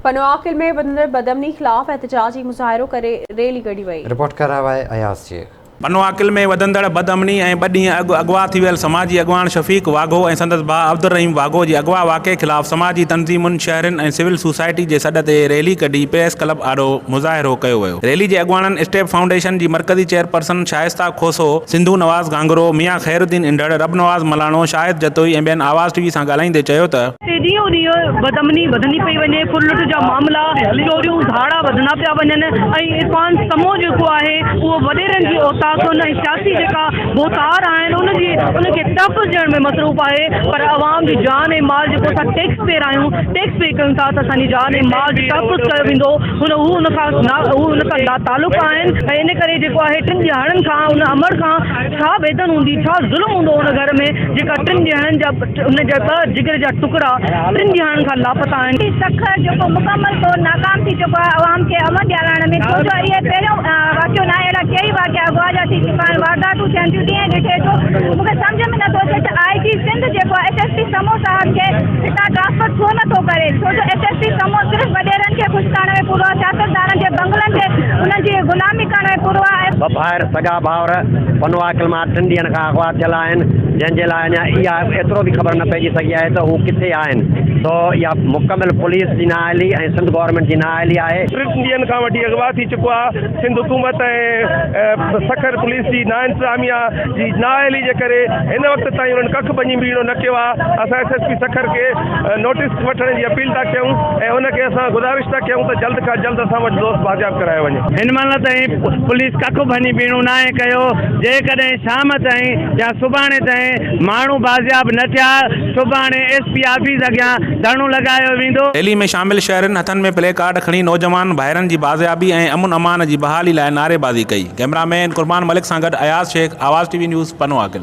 پنوعاقل ۾ وڌندڙ بدامني خلاف احتجاجي مظاهرو ڪري ريلي ڪڍي وئي. رپورٽ ڪرايو آهي اياز شيخ. پنوعاقل ۾ وڌندڙ بدامني ۽ ٻه ڏينهن اڳ اغوا ٿي ويل سماجي اڳواڻ شفيق واگهو ۽ سندس ڀاء عبدالرحيم واگهو جي اغوا واقعي خلاف سماجي تنظيمن، شهرين ۽ سول سوسائٽي جي سڏ تي ريلي ڪڍي پريس ڪلب آڏو مظاهرو ڪيو ويو. ريلي جي اڳواڻن اسٽيپ فائونڊيشن جي مرڪزي چيئرپرسن شائسته کوسو، سنڌو نواز گهانگهرو، ميان خيرالدين انڍڙ، ربنواز ملاڻو، شاهد جتوئي ۽ ٻين آواز ٽي وي سان ڳالهائيندي چيو ته، تي ڏينهون ڏينهن بدامني وڌندي پئي وڃي، ڦرلٽ جا معاملا، چوريون، ڌاڙا وڌندا پيا وڃن ۽ عرفان سمون جيڪو آهي اهو وڏيرن جي اوطاقن ۽ سياسي جيڪا ڀوتار آهن ان جي ان کي تحفظ ڏيڻ ۾ مصروف آهي پر عوام جي جان ۽ مال جيڪو اسان ٽيڪس پيئر آهيون ٽيڪس پي ڪيون ٿا ته اسان جي جان ۽ مال جو تحفظ ڪيو ويندو هن هو ان کان هو ان کان لاتعلق آهن ۽ ان ڪري جيڪو آهي ٽن ڏهاڙن کان ان امڙ کان ڇا ويڌن هوندي، ڇا ظلم هوندو ان گهر ۾ جيڪا ٽن ڏهاڙن جا ان جا ٻه جگر جا ٽڪڙا ٽن ڏهاڙن کان لاپتا آهن. سکر جيڪو مڪمل طور ناڪام ٿي چڪو آهي عوام کي امن ڏيارائڻ ۾ ڇو جو اهي پهريون واقعو ناهي اهڙا ڪيئي واقعا اغوا جا ٿي چڪا آهن وارداتون ٿين ٿيون تيئن ڏٺي جو مون کي سمجهه ۾ نٿو اچي ته آء جي سنڌ جيڪو آهي ايس ايس پي سمون صاحب کي هتان ٽرانسفر ڇو نٿو ڪري ڇو جو ايس ايس پي سمون صرف وڏيرن کي خوش ڪرڻ ۾ پورو آهي سياستدانن جي بنگلن تي انهن جي غلامي ڪرڻ ۾ پورو آهي. ٻه ڀائر سڳا ڀائر پنوعاقل مان ٽن ڏينهن کان اغوا ٿيل آهن، جنهن جي لاء اڃا اها ايترو به خبر نه پئجي سگهي آهي ته هو ڪٿي آهن، سو اها مڪمل پوليس جي نااهلي ۽ سنڌ گورنمينٽ جي نااهلي آهي. ٽن ڏينهن کان وٺي اغوا ٿي چڪو آهي، سنڌ حڪومت ۽ سکر پوليس جي ناانتظاميا جي نااهلي جي ڪري هن وقت تائين انهن ڪک ڀڃي ٻيڻو نه ڪيو آهي، اسان ايس ايس پي سکر کي نوٽيس وٺڻ جي اپيل ٿا ڪيون ۽ ان کي اسان گذارش ٿا ڪيون ته جلد کان جلد اسان وٽ دوست بازياب ڪرايو وڃي. هن مهل تائين پوليس ڪک ڀڃي ٻيڻو ناهي ڪيو، جيڪڏهن شام تائين يا سڀاڻي تائين ماڻهو بازياب نه ٿيا، سڀاڻي ايس پي آفيس اڳيان ڌرڻو لڳايو ويندو. ريلي ۾ شامل شهرين هٿن ۾ پلي ڪارڊ کڻي نوجوان ڀائرن جي بازيابي ۽ امن امان جي بحالي لاء نعريبازي ڪئي. ڪئميرا مين قربان ملڪ سان گڏ Ayaz Shaikh, Awaz T V news, Pano Aqil.